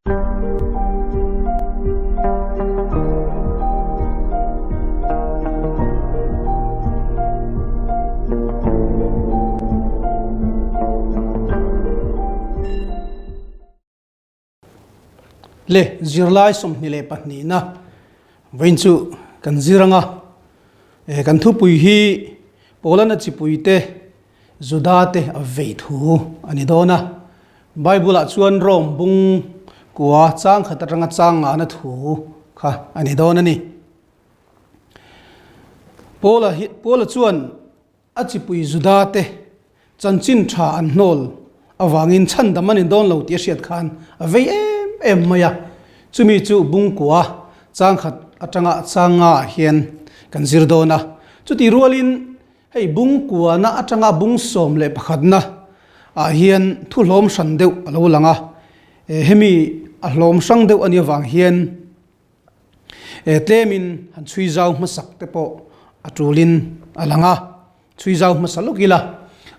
Le zirlai 22na vawiin chu kan zir anga kan thupui hi Polana chipui te Juda te a vei thu a ni dawn a. Bible ah chuan Rome bung kua chang khat atanga chang ngahna thu kha a ni dawn a ni. Paula hi Paula chuan a chipui Juda te chanchin tha an hnawl avangin chhandam a ni dawn lo tih a hriat khan a vei em em mai a. Chumi chu bung kua chang khat atanga chang nga ah hian kan zir dawn a. Chutih rualin Hei bung kuana atanga bung 11na ah hian thu hlawm hran deuh a lo lang a, hemi a hlawm hrang deuh a nih avang hian tlemin han chhui zau hmasak te pawh a tulin a lang a, chhui zau hmasa lawk ila.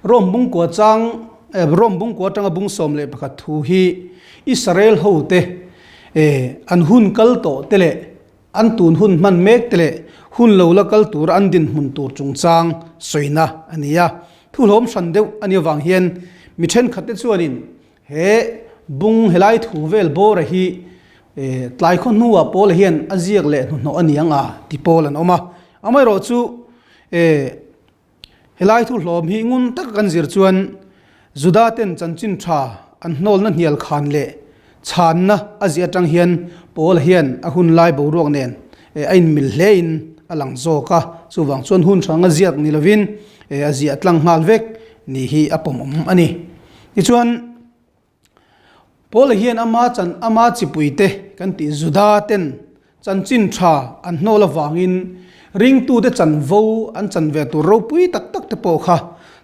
Rome bung kua chang Rome bung kua atanga bung 11 thu hi Israel ho te an hun kal tawh te leh An tun hun hman mek te leh hun lo la kal tura an dinhmun tur chungchang sawina a ni a. Thuhlawm hran deuh a nih avang hian mi thenkhat te chuanin he bung helai thu vel bawra hi tlai khaw hnuah Paula hian a ziak leh hnuhnawh a ni ang a ti pawl an awm a. Amaherawhchu Helai thuhlawm hi ngun taka kan zir chuan Juda ten chanchin tha an hnawlna hnial khan leh chhanna a ziah atang hian Paula hian a hun lai boruak nen a inmil hlein a lang zawk a, chuvang chuan hun hrang a ziak ni lovin a ziah tlang nghal vek ni hi a pawmawm a ni. Tichuan. Paula hian ama chan ama chipuite kan tih Juda ten chanchin tha an hnawl avangin ringtute chanvo an chan ve tur ropui tak tak te pawh kha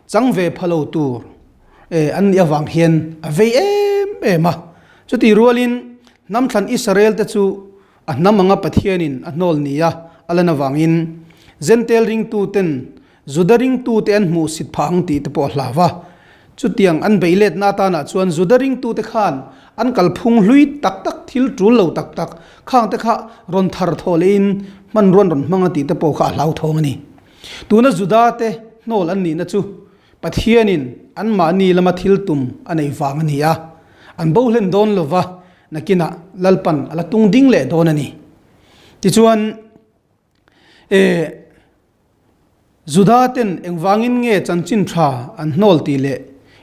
chang ve pha lo tur an nih avang hian a vei em em a. Chutih rualin hnamthlan Israel te chu a hnam anga Pathianin a hnawl nia a lan avangin Jentail ringtuten Juda ringtute an hmuhsit phah ang tih te pawh a hlau a. Chutiang an beih letna atanah chuan Juda ringtute khan an kalphung hlui tak tak thil tul lo tak tak khang te kha rawn thar thawh lehin hmanruan rawn hmang a tih te pawh kha a hlauthawng a ni. Tuna Juda te hnawl an nihna chu Pathianin anmahni lama thil tum a neih vang a ni a, an bo hlen dawn lova nakinah Lalpan a la tung ding leh dawn a ni. Tichuan. E, Juda ten engvangin nge chanchin tha an hnawl tih leh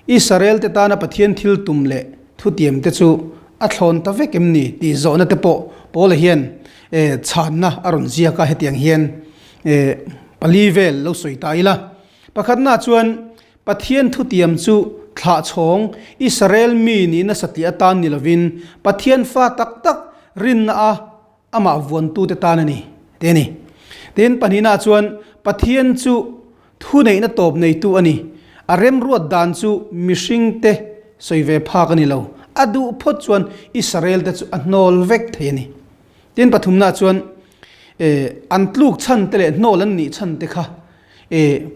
Israel te tana Pathian thil tum leh thutiam te chu a thlawn ta vek em ni tih zawhna te pawh Paula hian e, chhanna a rawn ziak a, hetiang hian e, pali vel lo sawi ta ila. Pakhatna chuan Pathian thutiam chu thlahchhawng Israel mi nihna satliah atan ni lovin Pathian fa tak tak rinna a Amah vuantute tan a ni, tih a ni. Tin, pahnihnaah chuan Pathian chu thuneihna tawp neitu a ni. A remruat dan chu mihringte sawi ve phak a ni lo. A duh phawt chuan Israelte chu a hnawl vek thei a ni. Tin, pathumnaah chuan an tluk chhan te leh hnawl an nih chhan te kha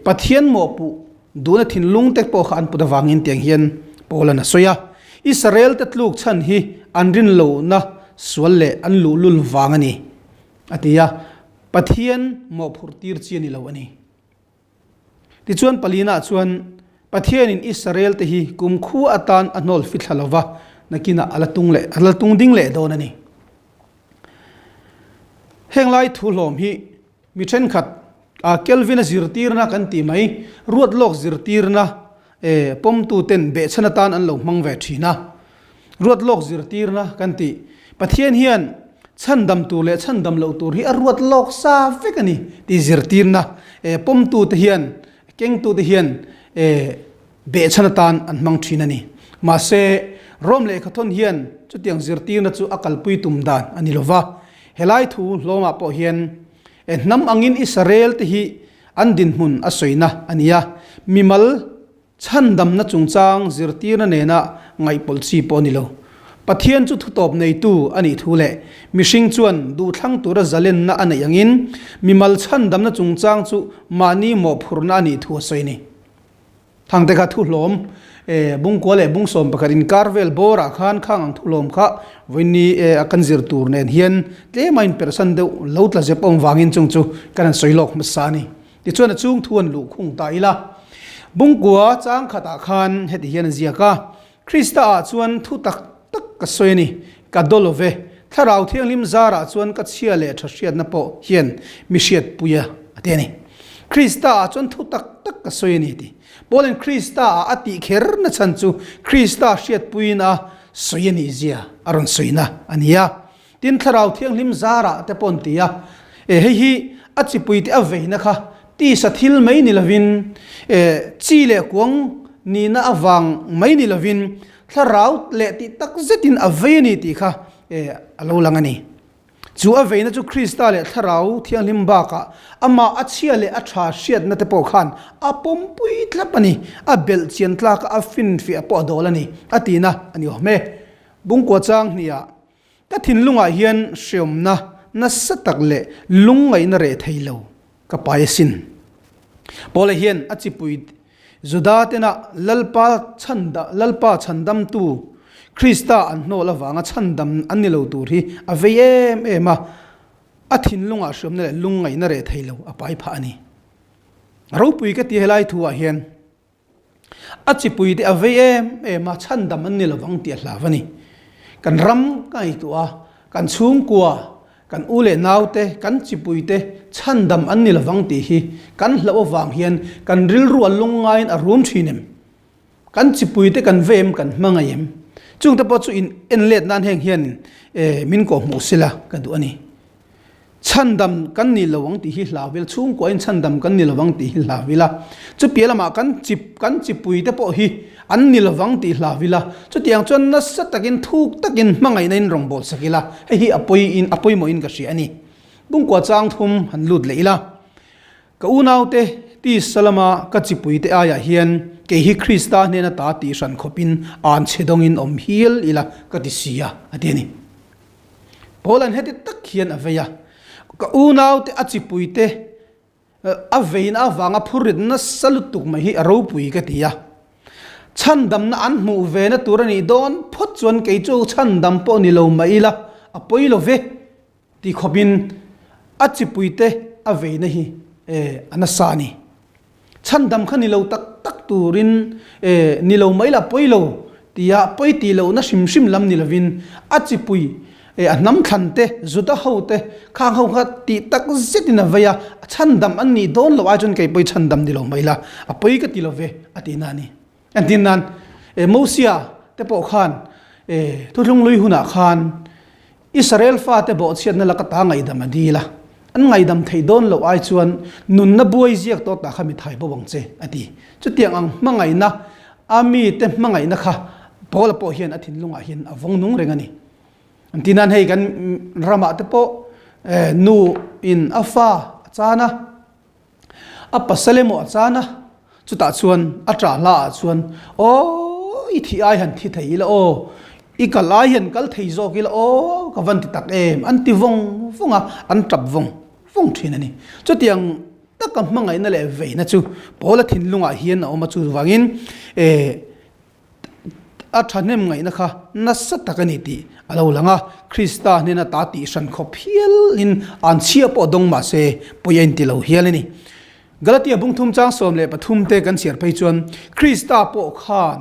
Pathian mawhpuh duhna thinlung te pawh kha an put avangin tiang hian Paula'n a sawi a. Israel te tluk chhan hi an rin lohna sual leh an luhlul vang a ni, a ti a. Pathian mawhphurh tir chi a ni lo a ni. Tichuan palina chuan Pathianin Israel te hi kumkhua atan a hnawl fithla lova, nakinah a la tung leh a la tung ding leh dawn a ni. Heng lai thu hlawm hi Mi thenkhat a Kelvin-a zirtirna kan tih mai, ruat lawk zirtirna e pawmtuten behchhan atan an lo hmang ve thin a. Ruat lawk zirtirna kan tih, Pathian hian chhandam tur leh chhandam loh tur hi a ruat lawk sa vek a ni tih zirtirna e pawmtute hian, kengtute hian e behchhan atan an hmang thin a ni. Mahse, Rome lehkhathawn hian chutiang zirtirna chu a kalpui tum dan a ni lova. Helai thu hlawmah pawh hian e hnam angin Israel te hi an dinhmun a sawina a ni a, mimal chhandamna chungchang zirtirna nena ngaihpawlh chi pawh a ni lo. Pathian chu thutawp neitu a nih thu leh mihring chuan duhthlang tura zalenna a neih angin mimal chhandamna chungchang chu mahni mawhphurhna a nih thu a sawi a ni. Thangte kha thu hlawm Bungkua leh Bungsawm pakhat inkar vel bawrah khan khang ang thulawm kha vawiinni a kan zir tur nen hian tlema inperhsan deuh lo tla zep awm vangin chung chu kan han sawi lawk hmasa a ni. Tichuan a chung thu an luh khung ta ila. Bungkua chang khatah khan heti hian a ziak a, Krista ah chuan thu tak tak ka sawi a ni, ka daw lo ve. Thlarau Thianghlim zarah chuan ka chhia leh tha hriatna pawh hian mi hriatpui a a ti a ni. Krista ah chuan thu tak tak ka sawi a ni ti. Paulin Krista ah a tih kher na chhan chu Krista hriatpuiin a sawi a nih zia a rawn sawina a ni a. Tin, Thlarau Thianghlim zarah te pawh an ti a, e hei hi a chipui te a veina kha tisa thil mai ni lovin, e chi leh kuang nihna avang mai ni lovin Thlarau leh tih tak zetin a vei a ni tih kha e a lo lang a ni. Chu a veina chu Krista leh Thlarau Thianghlim bakah amah a chhia leh a tha hriatna te pawh khan a pawmpui tlap a ni, a belh chian tlaka a finfiah pawh a dawl a ni, a tihna a ni awm e. Bungkua chang hniah Ka thinlungah hian hreawmna nasa tak leh lungngaihna reh thei lo ka pai asin. Paula hian a chipui Juda tena Lalpa chhanda Lalpa chhandamtu Krista an hnawl avanga chhandam an ni lo tur hi a vei em em a, a thinlungah hreawmna leh lungngaihna reh thei lo a pai phah a ni. Ropui ka ti helai thu ah hian. A chipui te a vei em em a, chhandam an ni lovang tih a hlav a ni. Kan ram ka ngaihtuah a, kan chhungkua, kan u leh nau te, kan chipui te chhandam an ni lovang tih hi kan hlauh avang hian kan rilru a lungngaiin a rum thin em? Kan chipui te kan vei em, kan hmangaih em? Chungte pawh chu in en let nan heng hian min kawhhmuh sela ka duh a ni. Chhandam kan ni lo ang tih hi hlau ila, chhungkuain chhandam kan ni lo ang tih hi hlau ila, chupiah lamah kan chip kan chipui te pawh hi an ni lo ang tih hlau ila, chutiang chuan nasa takin thuk takin hmangaihna in rawn bawlsak ila, hei hi a pawi in a pawimawhin ka hria a ni. Bungkua chang thum han lut leh ila, ka unaute tisa lama ka chipui te aiah hian kei hi Krista hnena ta tih hran khawpin an chhe dawngin awm hial ila ka ti si a, a ti a ni. Paula'n heti tak hian a vei a, Ka unaute a chipuite a veina avanga phurrit nasa lutuk mai hi a ropui ka ti a. Chhandamna an hmuh vena tur a nih dawn phawt chuan kei chu chhandam pawh ni lo mah ila a pawi lo ve ti khawpin a chipuite a veina hi a nasa a ni. Chhandam kha ni lo tak tak turin e, ni lo mai la pawi lo tia pawi tih lohna hrim hrim lam ni lovin a chipui e, a hnam thlan te, Juda ho te, khang ho kha tih tak zetin a vei a, chhandam an nih dawn loh ai chuan kei pawi chhandam ni lo mai la, a pawi ka ti lo ve a tihna a ni. Entir nan, e, Mosia te pawh khan e, thuthlung lui hunah khan Israel fate bawhchhiatna laka ta ngaihdam a dil a, an ngaihdam theih dawn loh ai chuan nunna buai ziak tawh tah kha mi thai bo ang che, a ti. Chutiang ang hmangaihna, a mite hmangaihna kha Paula pawh hian a thinlungah hian a vawng nung reng a ni. An ti nan hei kan ramah te pawh nu in a fa a chan a, A pasal emaw a chan a, chutah chuan a ṭah hla ah chuan, Aw, i thih ai han thi thei ila aw, i kal ai hian kal thei zawk ila aw, ka van ti tak em, an ti vawng vawng a, an ṭap vawng vawng ṭhin a ni. Chutiang taka hmangaihna leh veina chu Paula thinlungah hian a awm a, chuvangin eh, A thahnem ngaihna kha nasa tak a ni tih a lo lang a, Krista hnena ta tih hran khawp hialin an chhia pawh dawng mah se pawi a inti lo hial a ni. Galatia bungthum chang 13 te kan chhiar phei chuan Krista pawh khan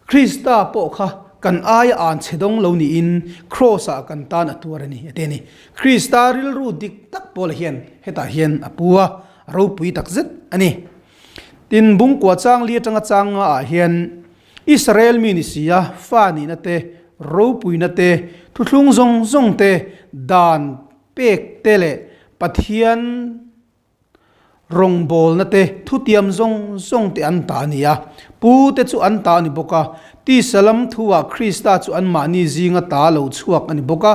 Krista pawh kha kan aia an chhe dawng lo niin Kraws-ah kan tan a tuar a ni a ti a ni. Krista rilru dik tak pawlah hian hetah hian a pu a, a ropui takzet a ni. Tin, Bungkua chang li atanga chang nga ah hian Israel mi ni si a, fa nihna te, ropuina te, thuthlung zawng zawng te, dan pek te leh Pathian rawngbawlna te, thutiam zawng zawng te an ta a ni a. Pu te chu an ta a ni bawk a, tisa lam thu ah Krista chu anmahni zinga ta lo chhuak a ni bawk a.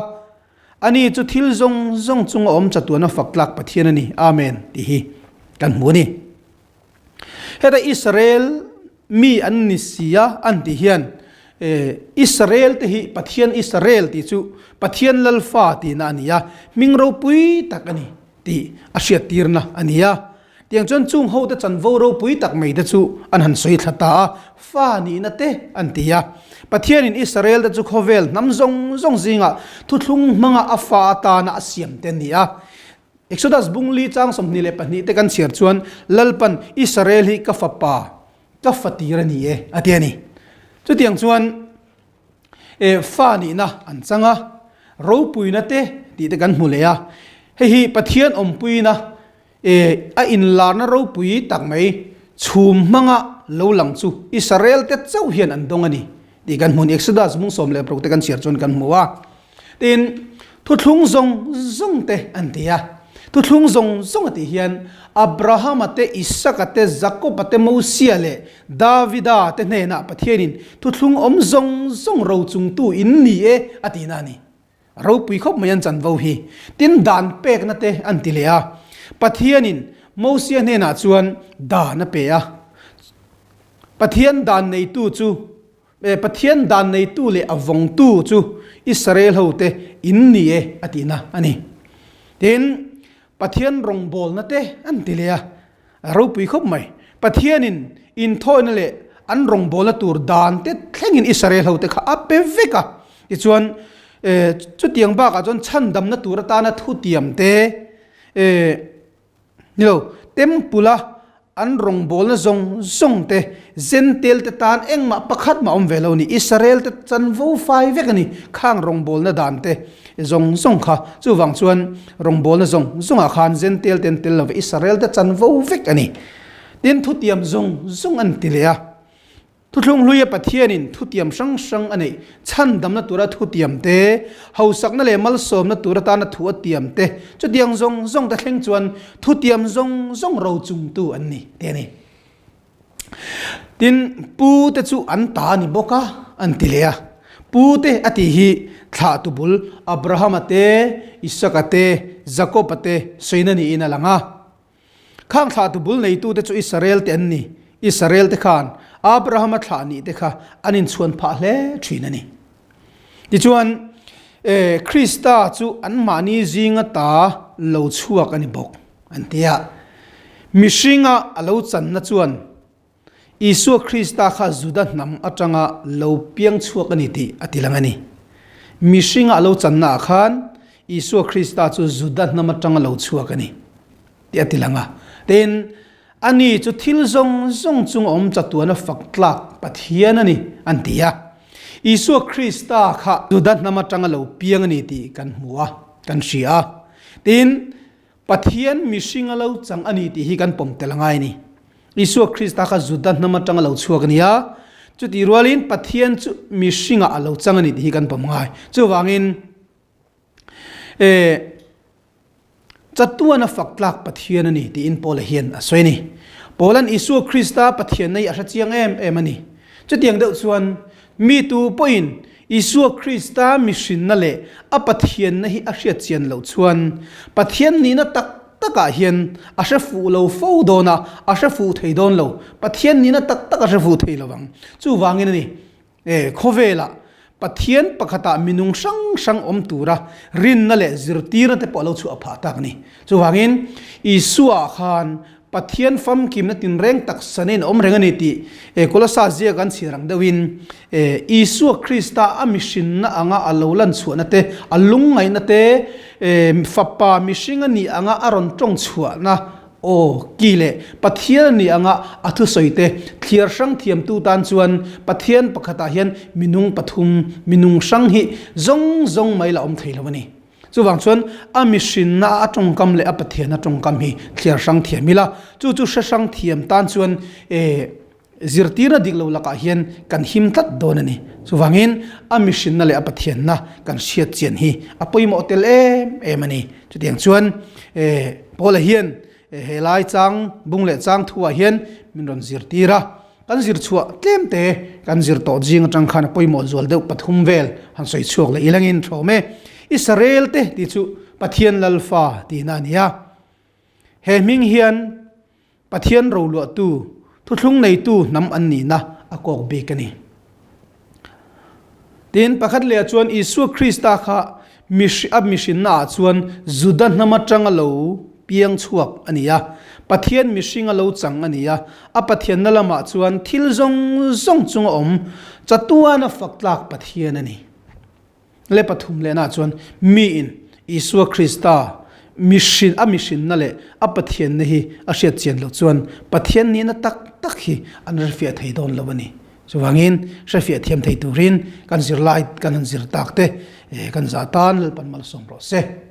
Ani chu thil zawng zawng chunga awm chatuana fak tlak Pathian a ni. Amen tih hi kan hmu a ni. Heta Israel mi an ni si a an tih hian Israel te hi Pathian Israel tih chu Pathian Lalfa tihna a ni a, hming ropui tak a ni tih a hriattirna a ni a. Tiang chuan chung hote chanvo ropui tak mai te chu an han sawi thla ta a, fa nihna te an ti a. Pathianin Israel te chu khawvel hnam zawng zawng zingah thuthlung hmanga a fa atana a siam te an ni a. Exodus bung li chang 22 te kan chhiar chuan Lalpan Israel hi ka fapa, ka fatir a ni e a ti a ni. Chutiang chuan e fa nihna an chang a, ropuina te tih te kan hmu leh a. Hei hi Pathian awmpuina e a inlarna ropui tak mai chhum hmanga lo lang chu Israel te chauh hian an dawng a ni tih kan hmu a ni. Exodus bung 16 te kan chhiar chuan kan hmu a. Tin, thuthlung zawng zawng te an ti a. Thuthlung zawng zawng a tih hian Abrahama te, Isaka te, Jakoba te, Mosia leh Davida te hnenah Pathianin thuthlung awm zawng zawng rochungtu in ni e a tihna a ni. Ropui khawp mai an chanvo hi. Tin, dan pekna te an ti leh a. Pathianin Mosia hnenah chuan dan a pe a. Pathian dan neitu chu E Pathian dan neitu leh a vawngtu chu Israel hote in ni e a tihna a ni. Tin, Pathian rawngbawlna te an ti leh a, a ropui khawp mai. Pathianin inthawina leh an rawngbawlna tur dan te thlengin Israel hote kha a pe vek a. Tichuan, e chutiang bakah chuan chhandamna tur atana thutiam te, e Ni lo, Temple-a an rawngbawlna zawng zawng te, Jentail te tan engmah pakhat mah awm ve lo a ni. Israel te chanvo fai vek a ni, khang rawngbawlna dan te zawng zawng kha. Chuvang chuan rawngbawlna zawng zawngah khan Jentail te an tel lo ve, Israel te chanvo vek a ni. Tin, thutiam zawng zawng an ti leh a. Thuthlung hluia Pathianin thutiam hrang hrang a neih, chhandamna tura thutiam te, hausakna leh malsawmna tur atana thu a tiam te, chutiang zawng zawng te thleng chuan thutiam zawng zawng rochungtu an ni te a ni. Tin, pu te chu an ta a ni bawk a, an ti leh a. Pu te a tih hi thlahtu bul Abrahama te, Isaka te, Jakoba te sawina niin a lang a. Khang thlahtu bul neitute chu Israel-te an ni. Israel-te khan Abrahama thlah nihte kha an inchhuan phah hle thin a ni. Tichuan, Krista chu anmahni zinga ta lo chhuak a ni bawk, an ti a. Mihringa a lo channa chuan Isua Krista kha Juda hnam atanga lo piang chhuak a ni tih a ti lang a ni. Mihringa a lo channaah khan Isua Krista chu Juda hnam atanga lo chhuak a ni tih a ti lang a. Tin, ani chu thil zawng zawng chunga awm chatuana fak tlak Pathian a ni an ti a. Isua Krista kha Juda hnam atanga lo piang a ni tih kan hmu a, kan hria a. Tin, Pathian mihring a lo chang a ni tih hi kan pawm tel a ngai a ni. Isua Krista kha Juda hnam atanga lo chhuak a ni a, chutih rualin Pathian chu mihringah a lo chang a ni tih hi kan pawm ngai. Chuvangin, e, chatuana fak tlak Pathian a ni tiin Paula hian a sawi a ni. Paula'n Isua Krista Pathianna hi a hre chiang em em a ni. Chutiang deuh chuan mi tu pawhin Isua Krista mihrinna leh a Pathianna hi a hriat chian loh chuan Pathian nihna tak takah hian a hre fuh lo fo dawn a, a hre fuh thei dawn lo. Pathian nihna tak tak a hre fuh thei lo ang. Chuvangin a ni, e, khawvelah Pathian pakhatah minung hrang hrang awm tura rinna leh zirtirna te pawh a lo chhuah phah tak a ni. Chuvangin Isua khan Pathian famkimna tinreng taksa nen a awm reng a ni tih Kolosa ziak an chhiar ang deuhin Isua Krista a mihrinna anga a lo lan chhuahna te, a lungngaihna te, Fapa mihring a nih anga a rawn tawng chhuahna aw ki leh Pathian a nih anga a thusawi te thliar hrang thiamtu tan chuan Pathian pakhatah hian minung pathum, minung hrang hi zawng zawng mai la awm thei lo a ni. Chuvang chuan a mihrinna a tawngkam leh a Pathianna tawngkam hi thliar hrang thiam ila, chu chu hre hrang thiam tan chuan e zirtirna dik lo lakah hian kan him tlat dawn a ni. Chuvangin a mihrinna leh a Pathianna kan hriat chian hi a pawimawh tel em em a ni. Chutiang chuan e Paula hian he lai chang bung leh chang thuah hian min rawn zirtir a. Kan zir chhuah tlem te kan zir tawh zing atang khan a pawimawh zual deuh pathum vel han sawi chhuak leh ilangin thawm e. Israel te tih chu Pathian Lalfa tihna a ni a. He hming hian Pathian roluahtu, thuthlung neitu hnam an nihna a kawk bik a ni. Tin, pakhat leh ah chuan Isua Krista kha a mihrinna ah chuan Juda hnam atanga lo. piang chhuak a ni a, Pathian mihringa lo chang a ni a, a Pathianna lamah chuan thil zawng zawng chunga awm chatuana fak tlak Pathian a ni. Le pathum lehna chuan miin Isua Krista mihrin a mihrinna leh a Pathianna hi a hriat chian loh chuan Pathian nihna tak tak hi an hrefiah thei dawn lo a ni. Chuvangin hrefiah thiam thei turin kan zirlai kan han zir tak te kan zah tan Lalpan malsawm rawh se.